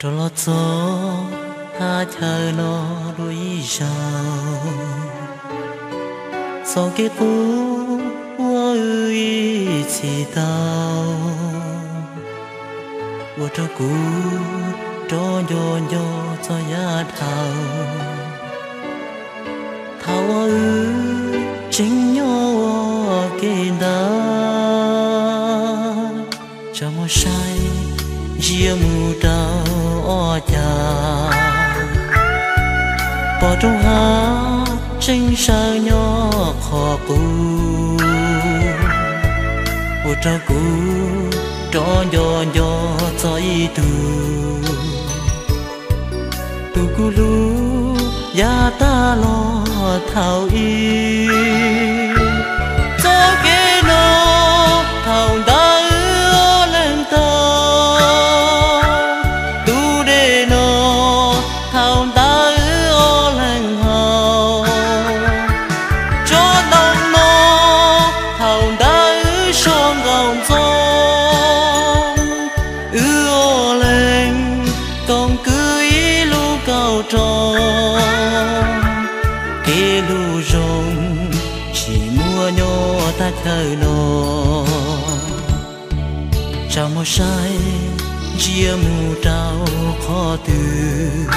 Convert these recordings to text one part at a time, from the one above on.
Rov los txog thaj chaw no dua ib zaug, txoj kev qub uas wb ib txhis tau, ua rau kuv rov nco nco txog yav dhau. Thaum uas wb tseem nyob ua ke ntawd, tsam muaj saib ntsia mus rau ob cag, pom roob hav tseem sawv nyob qhov qub, ua rau kuv rov nco nco txog ib tug, tus kuv hlub yav tag los thaum ub. Txoj kev no thaum ntawd wb ob leeg taug, tus dej no thaum ntawd wb ob leeg haus, tsob ntoo no thaum ntawd wb so nkaus ntxoov. Wb ob leeg koom kwv ib lub kauj roob, kev hlub zoo tsis muaj nyob thaj chaw no. Tsam muaj saib ntsia mus rau qhov twg,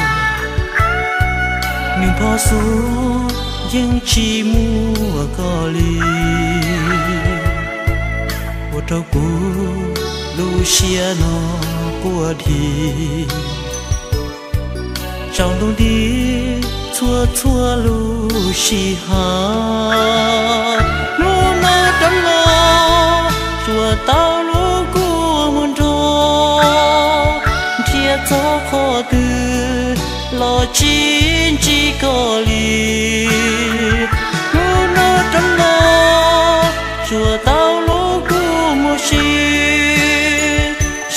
nws phoj xuaj yeej tsis muaj koj li, ua rau kuv lub siab no quaj dhi. Tsaus ntuj nti txhua txhua lub sij hawm, hnub no rov los tsuas tau hlub kua muag nrog, nrhiav txog qhov twg los tsis ntsib koj li. Hnub no rov los tsuas tau hlub kua muag si,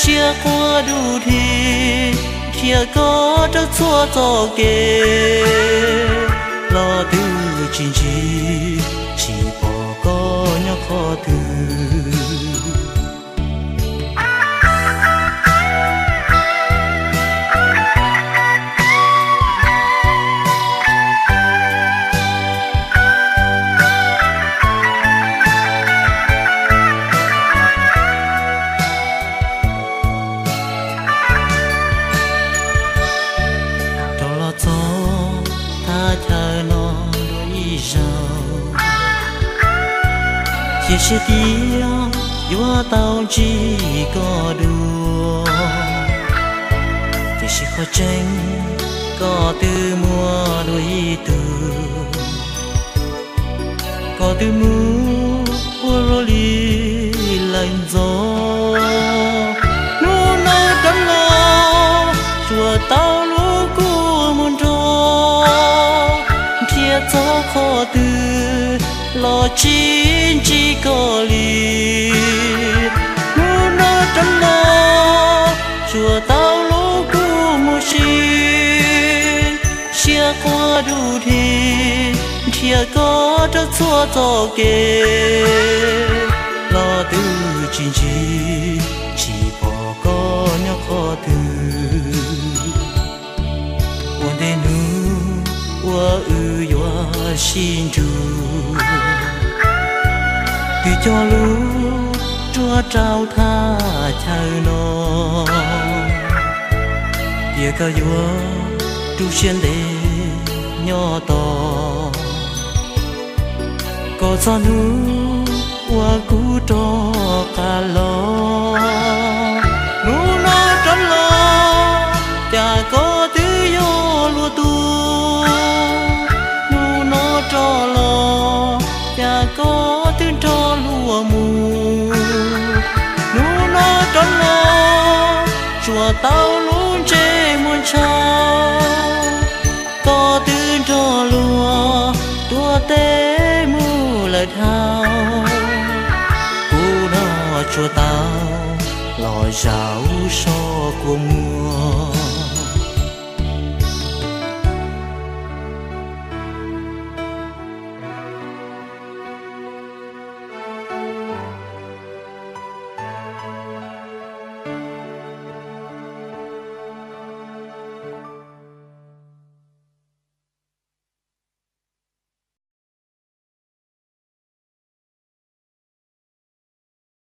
siab quaj du dhi, nrhiav koj rau txhua txoj kev, los twb tsis ntsib, tsis pom koj nyob qhov twg. Rov los txog thaj chaw no dua ib zaug, cia siab tias yuav tau ntsib koj dua, tiam sis qhov tseeb koj twb muaj dua ib tug, koj twb mus ua luaj li lawm ntxov. Hnub no rov los tsuas tau hlub kua muag nrog, nrhiav txog qhov twg los tsis ntsib koj li. Hnub no rov los tsuas tau hlub kua muag si, siab quaj du dhi, nrhiav koj rau txhua txoj kev, los twb tsis ntsib, tsis pom koj nyob qhov twg. Ua ntej hnub uas wb yuav sib ntsib, twb cog lub ruam rau thaj chaw no, tias koj yuav tu siab ntev nyob tos, kom txog hnub uas kuv rov qab los. Hnub no rov los, cas koj twb yog luag tug, hnub no rov los, cas koj twb nrog luag mus. Hnub no rov los, tsuas tau lub ntsej muag ntshav, koj twb nrog luag tuav teb mus lawm dhau. Kuv no tsuas tau los zaum so kua muag.